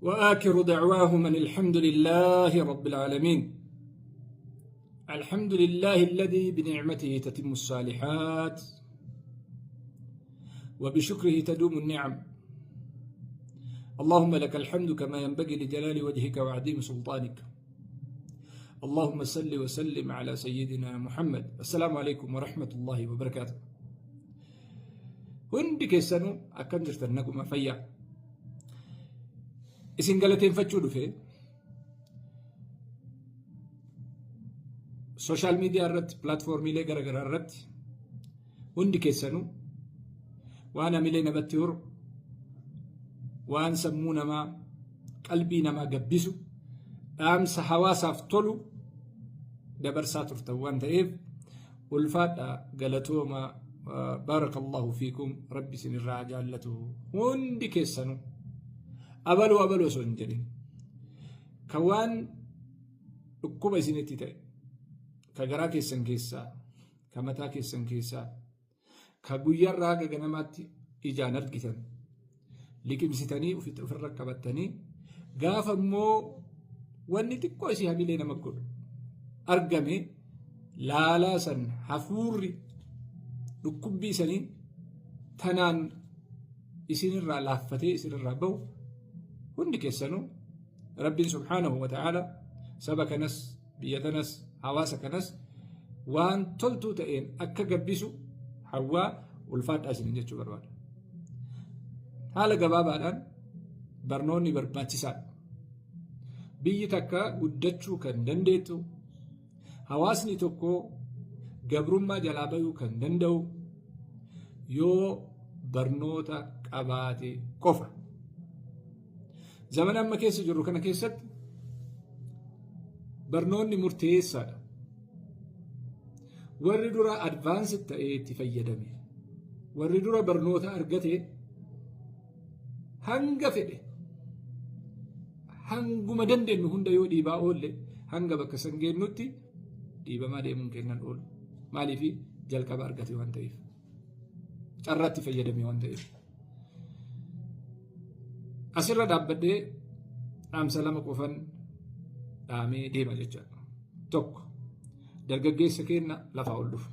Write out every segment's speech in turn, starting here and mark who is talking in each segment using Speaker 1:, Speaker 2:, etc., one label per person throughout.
Speaker 1: وآخر دعواهم أن الحمد لله رب العالمين. الحمد لله الذي بنعمته تتم الصالحات وبشكره تدوم النعم. اللهم لك الحمد كما ينبغي لجلال وجهك وعظيم سلطانك. اللهم صل وسلم على سيدنا محمد. السلام عليكم ورحمة الله وبركاته. Hundi keessanuu akkam jirtan? Naguma, fayyaa? Isin galateeffachuu dhufe. Social media irratti, platformiilee garaagaraa irratti hundi keessanuu waan hamilee namatti horu, waan sammuu namaa, qalbii namaa gabbisu, dhaamsa hawaasaaf tolu dabarsaa turtan waan ta'eef ulfaadha, galatooma. Baarakallahu fiikum, Rabbi isinirraa jaallatu. Hundi keessanuu abaluu abaluu osoo hin jedhin, kan waan dhukkuba isinitti ta'e, ka garaa keessan keessaa, ka mataa keessan keessaa, ka guyyaarraa haga ganamaatti ijaan argitan liqimsitanii ofirra qabattanii, gaafa immoo wanni xiqqoo isii hamilee nama godhu argame laalaa san hafuurri dhukkubbii sanii tanaan isinirraa laaffatee isinirraa bahu, hundi keessanuu Rabbiin subhaanahu wa ta'aala saba kanas, biyya tanas, hawaasa kanas waan toltuu ta'een akka gabbisu hawwaa ulfaadhaa isinin jechuu barbaada. Haala gabaabaadhaan barnoonni barbaachisaadha. Biyyi takka guddachuu kan dandeettu, hawaasni tokko gabrummaa jalaa bayuu kan danda'u yoo barnoota qabaate qofa. Zamana amma keessa jirru kana keessatti barnoonni murteessaadha. Warri dura advance ta'ee itti fayyadame, warri dura barnoota argate, hanga fedhe, hanguma dandeenyu hunda yoo dhiibaa oolle, hanga bakka san geennutti dhiibamaa deemuun kennan oolu. Maaliif? Jalqaba argate waan ta'eef. Carraatti fayyadame waan ta'eef. Asirra dhaabbadhee dhaamsa lama qofan dhaamee deema jechaadha. Tokko, dargaggeessa keenya lafaa ol dhufu.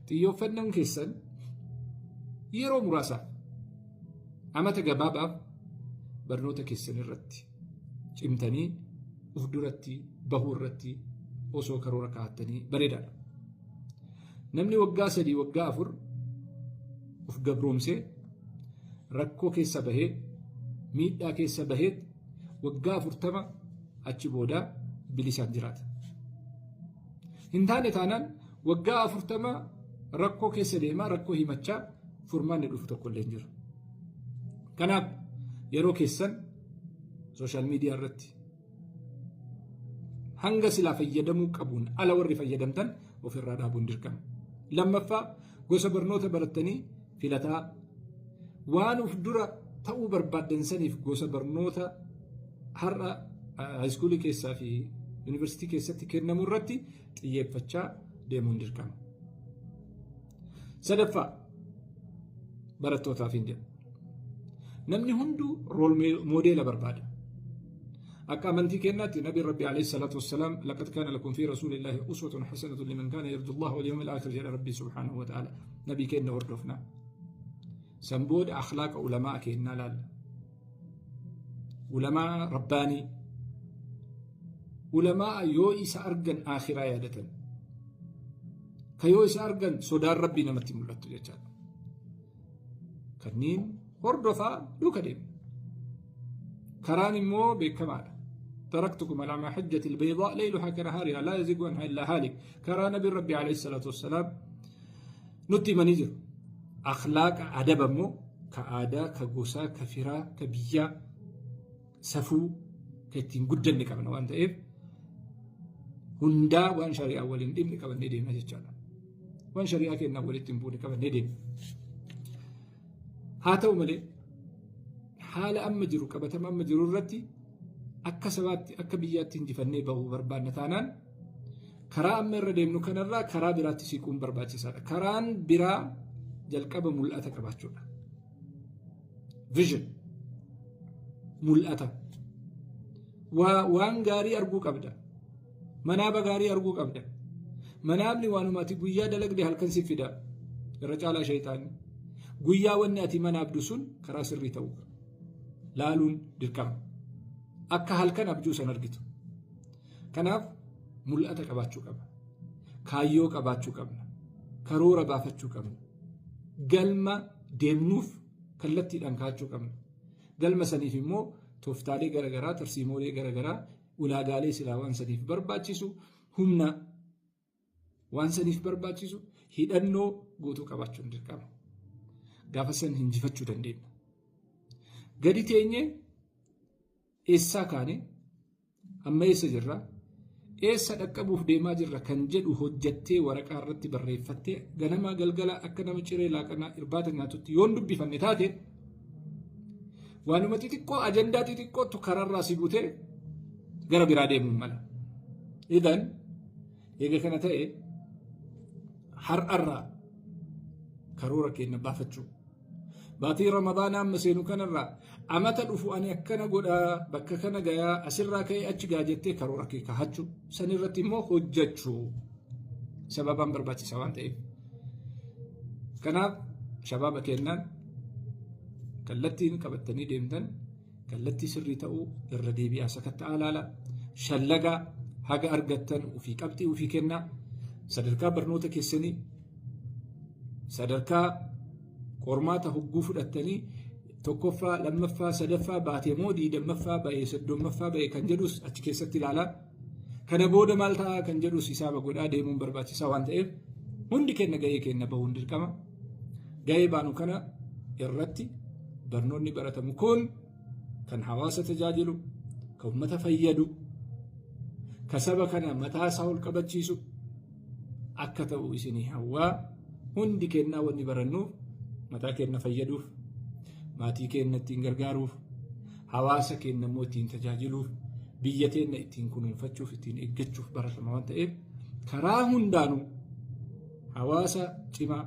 Speaker 1: Xiyyeeffannaan keessan yeroo muraasaaf, amata gabaabaaf barnoota keessan irratti cimtanii uf duratti bahuu irratti osoo karoora kaa'attanii bareedaadha. Namni waggaa 3, waggaa 4 uf gabroomsee, rakkoo keessa bahee, miidhaa keessa bahee, waggaa 40 achi boodaa bilisaan jiraata. Hin taane taanaan waggaa 40 rakkoo keessa deemaa, rakkoo himachaa, furmaanni dhufu tokko illee hin jiru. Kanaaf yeroo keessan social media irratti hanga silaa fayyadamuu qabuun ala warri fayyadamtan ofirraa dhaabuun dirqama. Lammaffaa, gosa barnoota barattanii filataa, waan uf dura ta'uu barbaaddan saniif gosa barnoota har'a high schoolii keessaa fi yuunivarsiitii keessatti kennamu irratti xiyyeeffachaa deemuun dirqama. Sadaffaa, barattootaaf hin jedhu. Namni hunduu role modela barbaada. Akka amantii kennaatti Nabi Rabbi alayhi salaatu wassalaam, "لقد كان لكم في رسول الله أسوة حسنة لمن كان يرجو الله واليوم الآخر" jedha Rabbi subhaanahu wa ta'ala. Nabii kenna hordofna. San booda akhlaaqa ulamaa kennaa laalla. Ulamaa rabbaanii. Ulamaa yoo isa argan aakhiraa yaadatan. Ka yoo isa argan sodaan Rabbii namatti mul'attu jechaadha. Kanneen hordofaa duuka deemu. Karaan immoo beekamaadha. تركتكم على المحجة البيضاء ليلها كنهارها لا يزيغ عنها إلا هالك. Karaa Nabi Rabbi عليه الصلاة والسلام nutti himanii jiru. Akhlaaqa, adaba immoo ka aadaa, ka gosaa, ka firaa, ka biyyaa, safuu ka ittiin guddanne qabna waan ta'eef, hundaa waan shari'aa waliin dhimne qabannee deemna jechaadha. Waan shari'aa kennaa walitti hin buune qabannee deemna. Haa ta'u malee, haala amma jiru, qabatama amma jiru irratti akka sabaatti, akka biyyaatti injifannee bahuu barbaanna taanaan, karaa amma irra deemnu kanarraa karaa biraatti siquun barbaachisaadha. Karaan biraa jalqaba mul'ata qabaachuudha. Vision. Mul'ata. Waan gaarii arguu qabda. Manaaba gaarii arguu qabda. Manaabni waanuma ati guyyaa dalagde halkan si fida. Irra caalaa shayxaanni. Guyyaa wanni ati manaabdu sun karaa sirrii ta'uu qaba. Laaluun dirqama. Akka halkan abjuu san argitu. Kanaaf mul'ata qabaachuu qaba. Kaayyoo qabaachuu qabna. Karoora baafachuu qabna. Galma deemnuuf kallattiidhaan kaa'achuu qabna. Galma saniif immoo tooftaalee garaagaraa, tarsiimoolee garaagaraa, ulaagaalee silaa waan saniif barbaachisu, humna waan saniif barbaachisu, hidhannoo guutuu qabaachuun dirqama. Gaafa san hinjifachuu dandeenya. Gadi teenyee eessaa kaane, amma eessa jirra, eessa dhaqqabuuf deemaa jirra kan jedhu hojjattee waraqaa irratti barreeffattee ganamaa galgala akka nama ciree laaqanaa irbaata nyaatutti yoon dubbifanne taate, waanuma xixiqqoo, ajandaa xixiqqootu kararraa si butee gara biraa deemuun mala. Idan eega kana ta'e, har'arraa karoora keenya baafachuu. Baatii Ramadaanaa amma seenu kanarraa amata dhufu ani akkana godhaa, bakka kana gayaa, asirraa ka'ee achi gaa jettee karoora kee kaahachuu, sanirratti immoo hojjechuu sababaan barbaachisaa waan ta'eef. Kanaaf shabaaba kennaan kallattiin qabattanii deemtan kallattii sirrii ta'uu irra deebi'aa sakatta'aa ilaala. Shallagaa haga argattan ofii qabxii ofii kennaa. Sadarkaa barnoota keessanii, sadarkaa qormaata hogguu fudhattanii, tokkoffaa, lammaffaa, sadaffaa baatee moo 20ffaa bahee, 30ffaa bahee kan jedhus achi keessatti ilaalaa. Kana booda maal ta'a kan jedhus hisaaba godhaa deemuun barbaachisaa waan ta'eef, hundi keenya gahee keenya bahuun dirqama. Gahee baanu kana irratti barnoonni baratamu kun kan hawaasa tajaajilu, kan uummata fayyadu, ka saba kana mataa isaa ol qabachiisu akka ta'u isinii hawwaa. Hundi kennaa wanni barannuuf mataa keenya fayyaduuf, maatii keenya ittiin gargaaruuf, hawaasa keenya immoo ittiin tajaajiluuf, biyya teenya ittiin kunuunfachuuf, ittiin eeggachuuf baratama waan ta'eef, karaa hundaanuu hawaasa cimaa,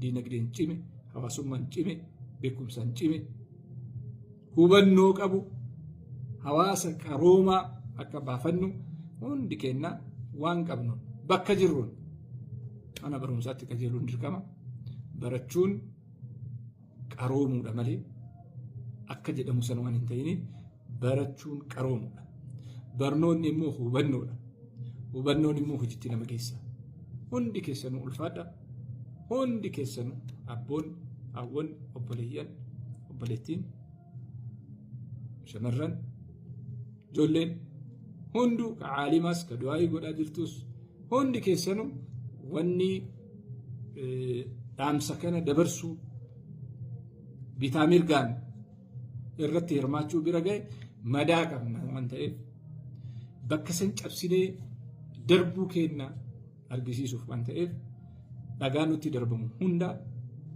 Speaker 1: diinagdeen cime, hawaasummaan cime, beekumsaan cime, hubannoo qabu, hawaasa qaroomaa akka baafannu hundi keenya waan qabnu bakka jirruun mana barumsaatti qajeeluun dirqama. Barachuun qaroomuudha malee akka jedhamu sana waan hin ta'iniif, barachuun qaroomuudha. Barnoonni immoo hubannoodha. Hubannoon immoo hojiitti nama geessa. Hundi keessanuu ulfaadha. Hundi keessanuu abboonni, hawwanni, obboleeyyan, obboleettiin, shamarran, ijoolleen hunduu, ka caalimaas, ka du'aayii godhaa jirtus, hundi keessanuu wanni dhaamsa kana dabarsuu bitaa mirgaan irratti hirmaachuu bira ga'e madaa qabna waan ta'eef, bakka san cabsinee darbuu keenya argisiisuuf waan ta'eef, dhagaa nutti darbamu hunda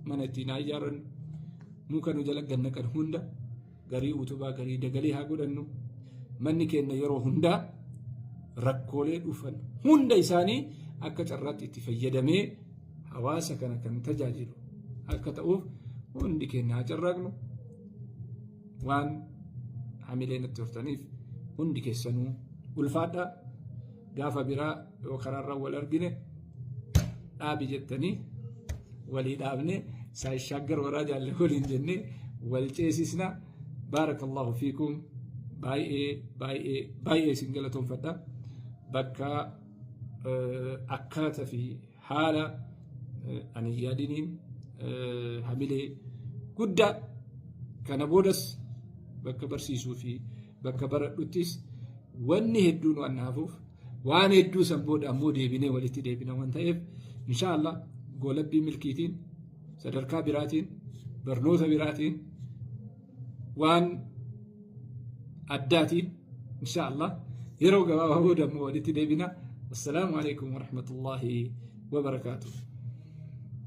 Speaker 1: mana ittiin haa ijaarannu, muka nu jala gannaqan hunda garii utubaa, garii dagalee haa godhannu. Manni keenya yeroo hundaa rakkoolee dhufan hunda isaanii akka carraatti itti fayyadamee hawaasa kana kan tajaajilu akka ta'uuf hundi keenya haa carraaqnu. Waan hamilee natti hortaniif hundi keessanuu ulfaadha. Gaafa biraa yoo karaarra wal argine dhaabi jettanii walii dhaabne, saayishaaggar waraa jaalle waliin jennee wal ceesisna. Baarakallahu fiikum. Baay'ee baay'ee baay'ee isin galatoonfadha. Bakka akkaata fi haala ani yaadiniin hamilee guddaa kana boodas bakka barsiisuu fi bakka baradhuttis wanni hedduun waan hafuuf, waan hedduu san booda ammoo deebinee walitti deebina waan ta'eef, insha Allah goolabbii milkiitiin, sadarkaa biraatiin, barnoota biraatiin, waan addaatiin, insha Allah yeroo gabaabaa booda ammoo walitti deebina. Assalaamu alaikum warahmatullaahi wabarakaatuh.